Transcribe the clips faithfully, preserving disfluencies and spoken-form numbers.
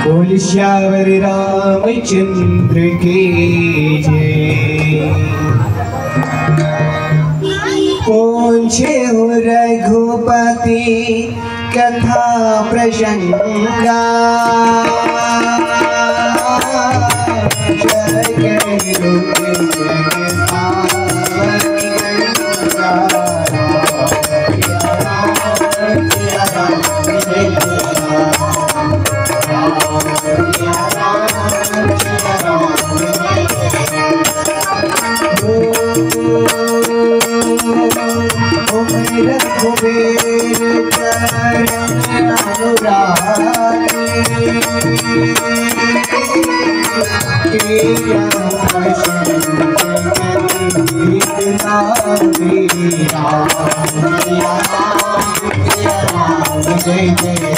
बोल सियावर रामचंद्र की जय। पूछे हो रघुपति कथा प्रसंगा। जय जय जय।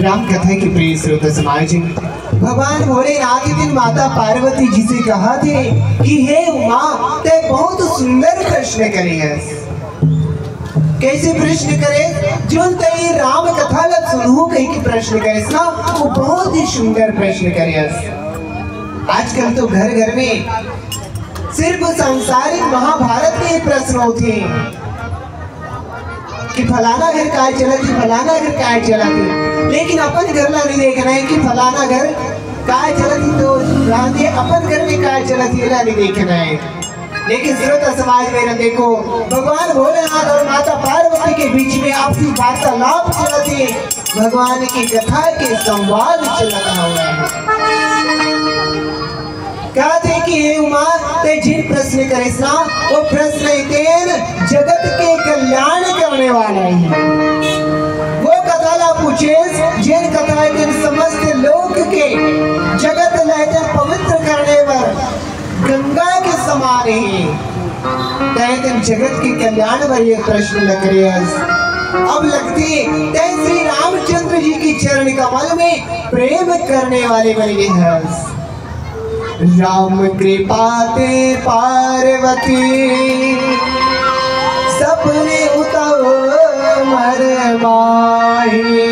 राम कथा के प्रिय श्रोता समाज, भगवान भोलेनाथ एक दिन माता पार्वती जी से कहथे कि हे उमा, तैं बहुत सुंदर प्रश्न करे हस। कैसे प्रश्न करे? जोन तैं राम कथा ला सुनहूं कहिके प्रश्न करे हस ना, वो बहुत ही सुंदर प्रश्न करे हस। आजकल तो घर घर में सिर्फ सांसारिक महाभारत के ही प्रश्न होथे कि फलाना घर काय चलत हे, फलाना घर काय चलत हे, लेकिन अपन घर ला नहीं देखना हे कि फलाना घर काय चलत हे, तो रहन दे, अपन घर में काय चलत हे, एला नहीं देखना हे। लेकिन श्रोता समाज मेरा देखो, भगवान भोलेनाथ और माता पार्वती के बीच में आपसी वार्तालाप चलत हे, भगवान की कथा के संवाद चलत हवय। कहथे कि हे उमा, तैं जेन प्रश्न करेस ना, वो प्रश्न हे तेन जगत के कल्याण करने वाला हे। वो कथा ला पूछेस, जेन कथा हे तेन समस्त लोक के जगत ला हे तेन पवित्र करने बर गंगा के समान हे। तैं तेन जगत के कल्याण बर ये प्रश्न ला करेस। अब लगथे तैं श्री रामचंद्र जी के चरण कमल में प्रेम करने वाले बन गे हस। राम कृपा ते पार्वती सपने उतव मर माही।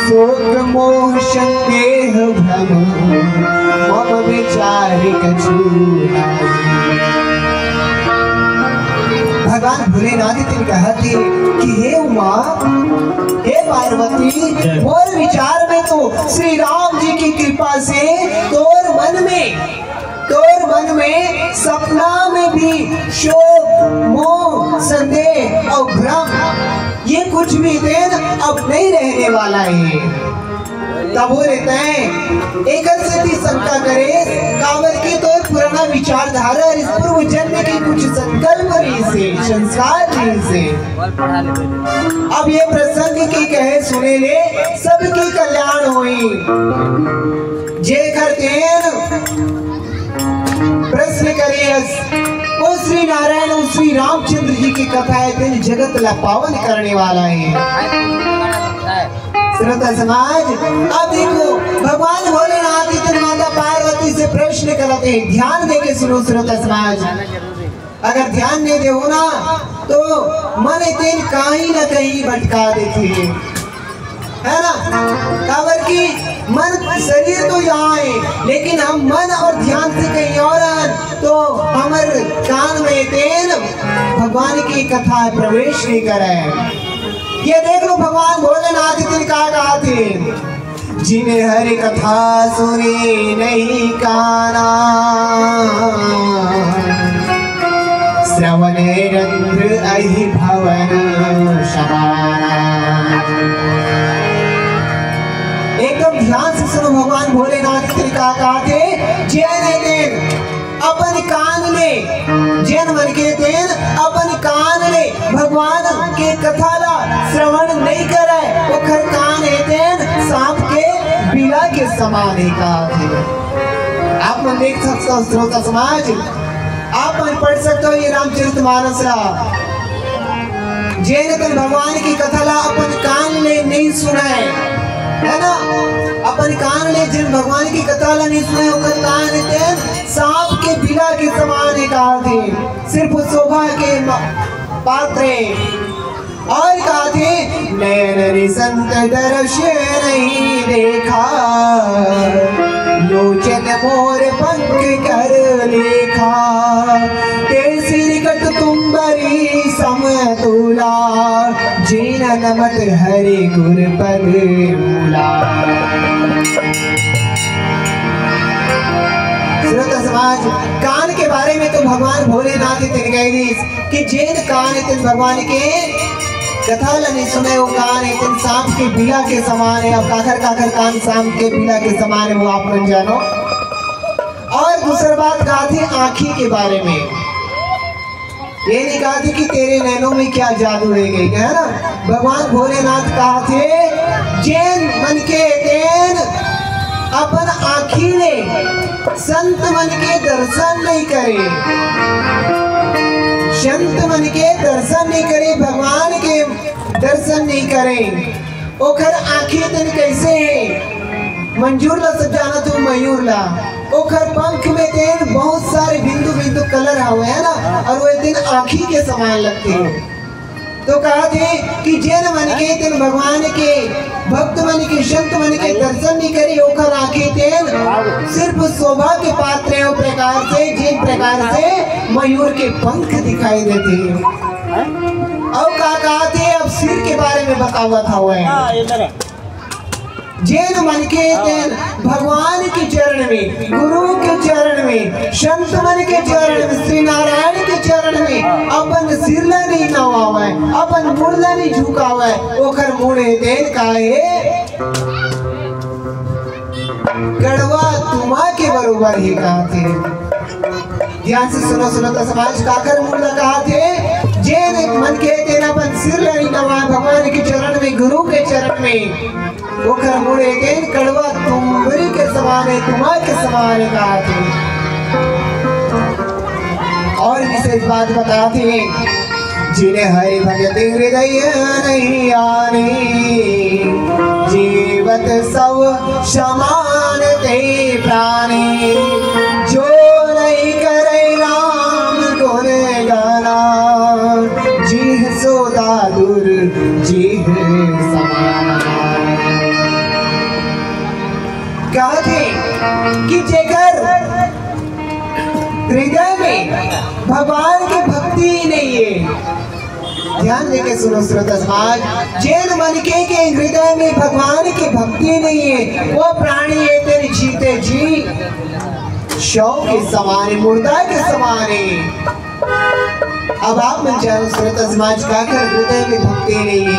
शोक मोह संदेह भ्रम मम विचार कछु नाही। भगवान भोलेनाथ जी कहथे कि हे उमा, हे पार्वती, जय। मोर विचार में तो श्री राम जी की कृपा से तोर मन में, तोर मन में सपना में भी शोक, मोह, संदेह और भ्रम, ये कुछ भी तेन अब नहीं रहने वाला हे। तब वो रहता है, एकर सेती शंका करे, काबर के तोर पुराना विचारधारा और इस पूर्व जन्म के कुछ संकल्प रहिस हे, संस्कार रहिस हे। अब ये प्रसंग के कहे सुने ले सबके कल्याण होई। जेकर तेन प्रश्न करे हस, वो श्री नारायण, वो श्री रामचंद्र जी की कथा हे, तेन जगत ला पावन करने वाला हे। श्रोता समाज, अब देखो, भगवान भोलेनाथ जी तेन माता पार्वती से प्रश्न करत हे। ध्यान देके सुनो श्रोता समाज, अगर ध्यान नहीं देहू ना, तो मन तेन कहीं ना कहीं भटका देथे, है ना? काबर कि मन, शरीर तो यहाँ हे, लेकिन हम मन और ध्यान से कहीं और हन, तो हमर कान में तेन भगवान की कथा प्रवेश नहीं करे। ये देख लो, भगवान भोलेनाथ जी तेन का कहथे, जिन हरि कथा सुने नहीं काना, श्रवण रंध्र अहि भवन समाना। एकदम ध्यान से सुनो, भगवान भोलेनाथ जी तेन का कहथे, जेन हे तेन अपन कान ले, जेन मन के तेन अपन कान ले भगवान के कथा ला श्रवण नहीं करे, ओकर कान हे तेन सांप के बिला के समान हे, कहथे। आप मन देख सकते हो श्रोता समाज, आप मन पढ़ सकते हो ये रामचरित मानस ला। जेन तेन भगवान की कथा ला अपन कान ले नहीं सुने, है ना? अपन कान ले जेन भगवान के कथा ला नहीं सुने, ओकर कान तेन सांप के बिला के समान हे कहाथे, सिर्फ शोभा के म-, पात्र हे। और कहाथे, नैन ने संत दर्श नहीं देखा, लोचन मोर पंख कर लेखा, ते सिरकत तुम्बरी समतुला, जेन नमत हरि गुर पद मूला। श्रोता समाज, कान के बारे में तो भगवान भोलेनाथ ही तेन कह दी कि जेन कान तेन भगवान के कथा ला नहीं सुने, वो कान तेन सांप के बिला के समान हे। अब काखर काखर कान सांप के बिला के समान हे, वो आप मन जानो। और दूसर बात कहाथे आँखी के बारे में, ये नहीं कहाथे कि तेरे नैनों में क्या जादू है गई, है ना? भगवान भोलेनाथ कहाथे, जेन मन के तेन अपन आँखी ले संत मन के दर्शन नहीं करे, संत मन के दर्शन नहीं करे, भगवान के दर्शन नहीं करे, ओखर आँखी तेन कैसे हे? मंजूर ला सब जानत हो, मयूर ला। ओखर पंख में तेन बहुत सारे बिंदु बिंदु कलर हवे, है ना? और वो तेन आँखी के समान लगथे। तो कहाथे कि जेन मन के तेन भगवान के भक्त मन के, संत मन के दर्शन नहीं करे, ओखर आँखी तेन सिर्फ शोभा के पात्र हे, वो प्रकार से, जिन प्रकार से मयूर के पंख दिखाई देथे। और का कहाथे, अब सिर के बारे में बतावत हवे। जेन मन के तेन भगवान के चरण में, गुरु के चरण में, संत मन के चरण में, श्री नारायण के चरण में अपन सिर ला नहीं नवावे, अपन मुड़ ला नहीं झुकावे, ओखर मुड़ हे तेन का हे, कड़वा तुमा के बरोबर हे कहाथे। ध्यान से सुनो, सुनो तो समाज, काखर मुड़ ला कहाथे, जेन मन के तेन अपन सिर ला नहीं नवाए भगवान के चरण में, गुरु के चरण में, ओखर मुड़ हे तेन कड़वा तुम्बरी के समान हे, तुमा के समान हे कहाथे। और विशेष बात बताथे, जिन हरि भगति हृदय नहीं आनी, जीवत सब समान ते प्राणी। जो नहीं करे राम गुण गाना, जिह सो दादुर जिह समाना। कहाथे कि जेकर हृदय में भगवान के भक्ति नहीं हे, ध्यान देके सुनो श्रोता समाज, जेन मनखे के हृदय में भगवान के भक्ति नहीं हे, वो प्राणी हे तेन जीते जी शव के समान हे, मुर्दा के समान हे। अब आप मन जानो श्रोता समाज, काखर हृदय में भक्ति नहीं हे।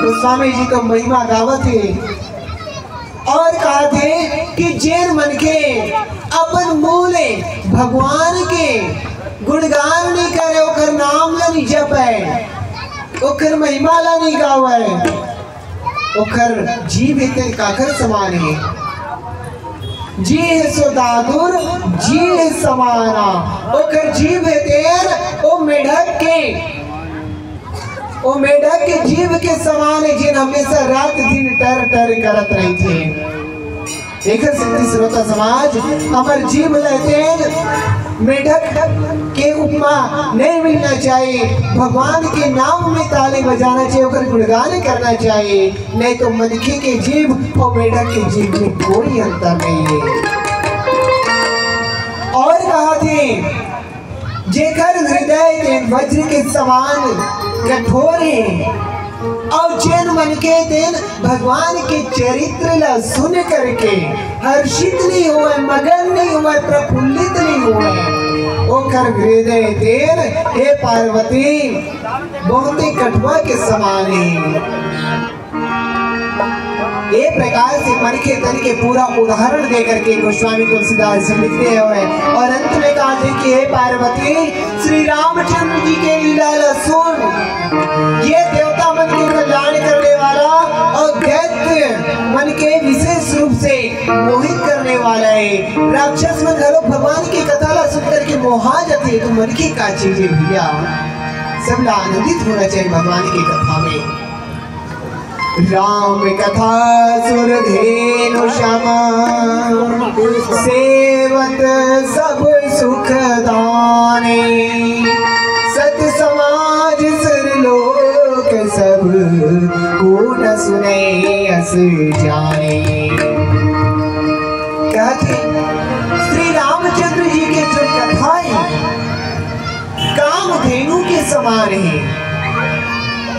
गोस्वामी जी तो महिमा गावत हे और कहाथे कि जेन मनखे अपन मुंह ले भगवान के गुणगान नहीं करे, ओकर नाम ला नहीं जपे, ओकर महिमा ला नहीं गावे, ओकर जीव हे तेन काखर समान हे? जीह सो दादुर जीह समाना। ओकर जीव हे तेन ओ मेढक के, ओ मेढक के जीव के समान हे, जेन हमेशा रात दिन टर टर करत रहिथे। एकर सेती श्रोता समाज, हमर जीव ल तेन मेढक के उपमा नहीं मिलना चाहिए। भगवान के नाम में ताली बजाना चाहिए, ओकर गुणगान करना चाहिए, नहीं तो मनखे के जीव और मेढक के जीव में कोई अंतर नहीं है। और कहाथे, जेकर हृदय तेन वज्र के समान कठोर हे, और जेन मनखे तेन भगवान के चरित्र ला सुन करके हर्षित नहीं होवय, मगन नहीं होवय, प्रफुल्लित नहीं होवय, ओकर हृदय तेन, हे पार्वती, बहुते कठुआ के समान हे। ए प्रकार से मनखे तन के पूरा उदाहरण दे करके गोस्वामी तुलसीदास जी लिखते हैं। और अंत में कहाथे कि हे पार्वती, श्री रामचंद्र जी के लीला ला सुन, ये देवता मन के कल्याण करने वाला और दैत्य मन के विशेष रूप से मोहित करने वाला है। राक्षस मन घलो भगवान की कथा ला सुन करके मोहा जाते हैं, तो मनखे का चीज है भैया, सब ला आनंदित होना चाहिए भगवान की कथा में। राम कथा सुरधेनु सम सेवत सब सुख दाने। सत समाज सुरलोक सब को न सुने अस जाने। कहत हे श्री रामचंद्र जी के जो कथा हे कामधेनु के समान हे।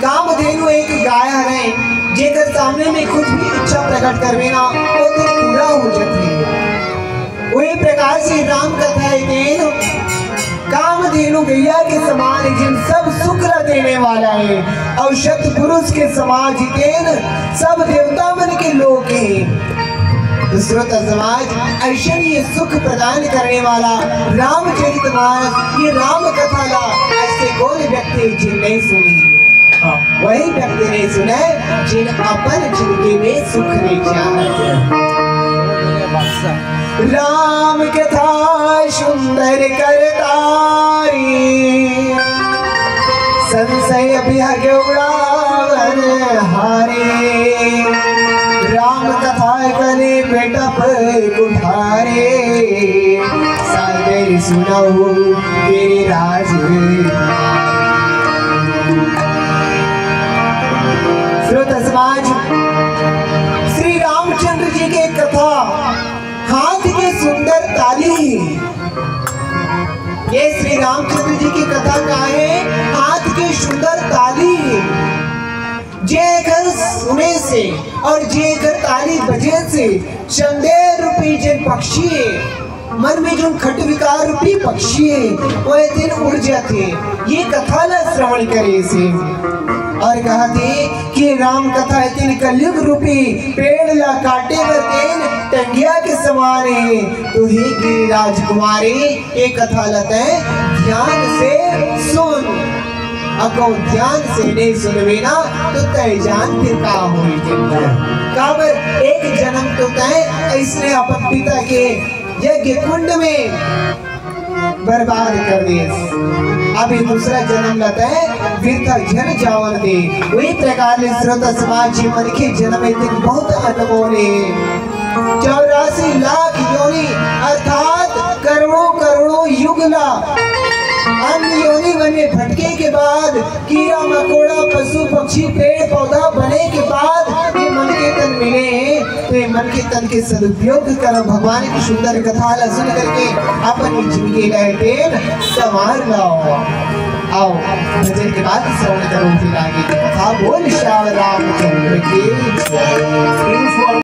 कामधेनु एक गाय हरे, जेकर सामने में कुछ भी इच्छा प्रकट करबे ना, वो तो पूरा हो जाथे। वही प्रकार से राम कथा हे तेन कामधेनु गैया के समान हे, जिन सब सुख ला देने वाला हे, अउ सतपुरुष के समाज हे तेन सब देवता मन के लोक हे। तो श्रोता समाज, अइसन ये सुख प्रदान करने वाला रामचरित मानस, ये राम कथा ला अइसे कोन व्यक्ति जिन नहीं सुने? हाँ, वही व्यक्ति नहीं सुने जिन अपन जिंदगी में सुख नहीं चाहे। राम कथा सुंदर करतारी, संशय बिहग उड़ावन हारी। राम कथा कले बेटप कुठारे, सादर सुनहु तेरे राज। श्रोता समाज, श्री रामचंद्र जी के कथा हाथ के सुंदर ताली। ये श्री रामचंद्र जी की कथा का हे, हाथ के सुंदर ताली। जे घर सुने से अउ जे घर ताली बजे से, चंदेर रूपी जेन पक्षी हे, मन में जो खट विकार रूपी पक्षी हे, वो ए दिन उड़ जाथे। ये कथा ला श्रवण करे से अउ कहत हे कि राम कथा ए दिन कलयुग रूपी पेड़ ला काटे बर तेन टंगिया के समान हे। तो हे गिरिराज कुमारी, ये कथा ला तैं ध्यान से सुन। अगर ध्यान से नहीं सुनबे ना, तो तैं जान फिर का होई तेन। काबर एक जन्म तो तैं अइसने अपन पिता के यज्ञ कुंड में बर्बाद कर देस। अभी दूसरा जन्म ला तैं वृथा झन जावन दे। वही प्रकार ले श्रोता समाज जी, मनखे जन्म ए दिन बहुत अनमोल हे। चौरासी लाख योनि अर्थात करोड़ों करोड़ों युग ला अन्य योनि मन में भटके के बाद, कीड़ा मकोड़ा, पशु पक्षी, पेड़ पौधा बने के बाद ये मन के तन मिले हे, तो ये मन के तन के सदुपयोग करो। भगवान की सुंदर कथा ला सुन करके अपन जिंदगी ला ए दिन संवार लाओ। आओ, भजन के बाद श्रवण करो फिर आगे की कथा। बोल श्याम रामचंद्र की जय।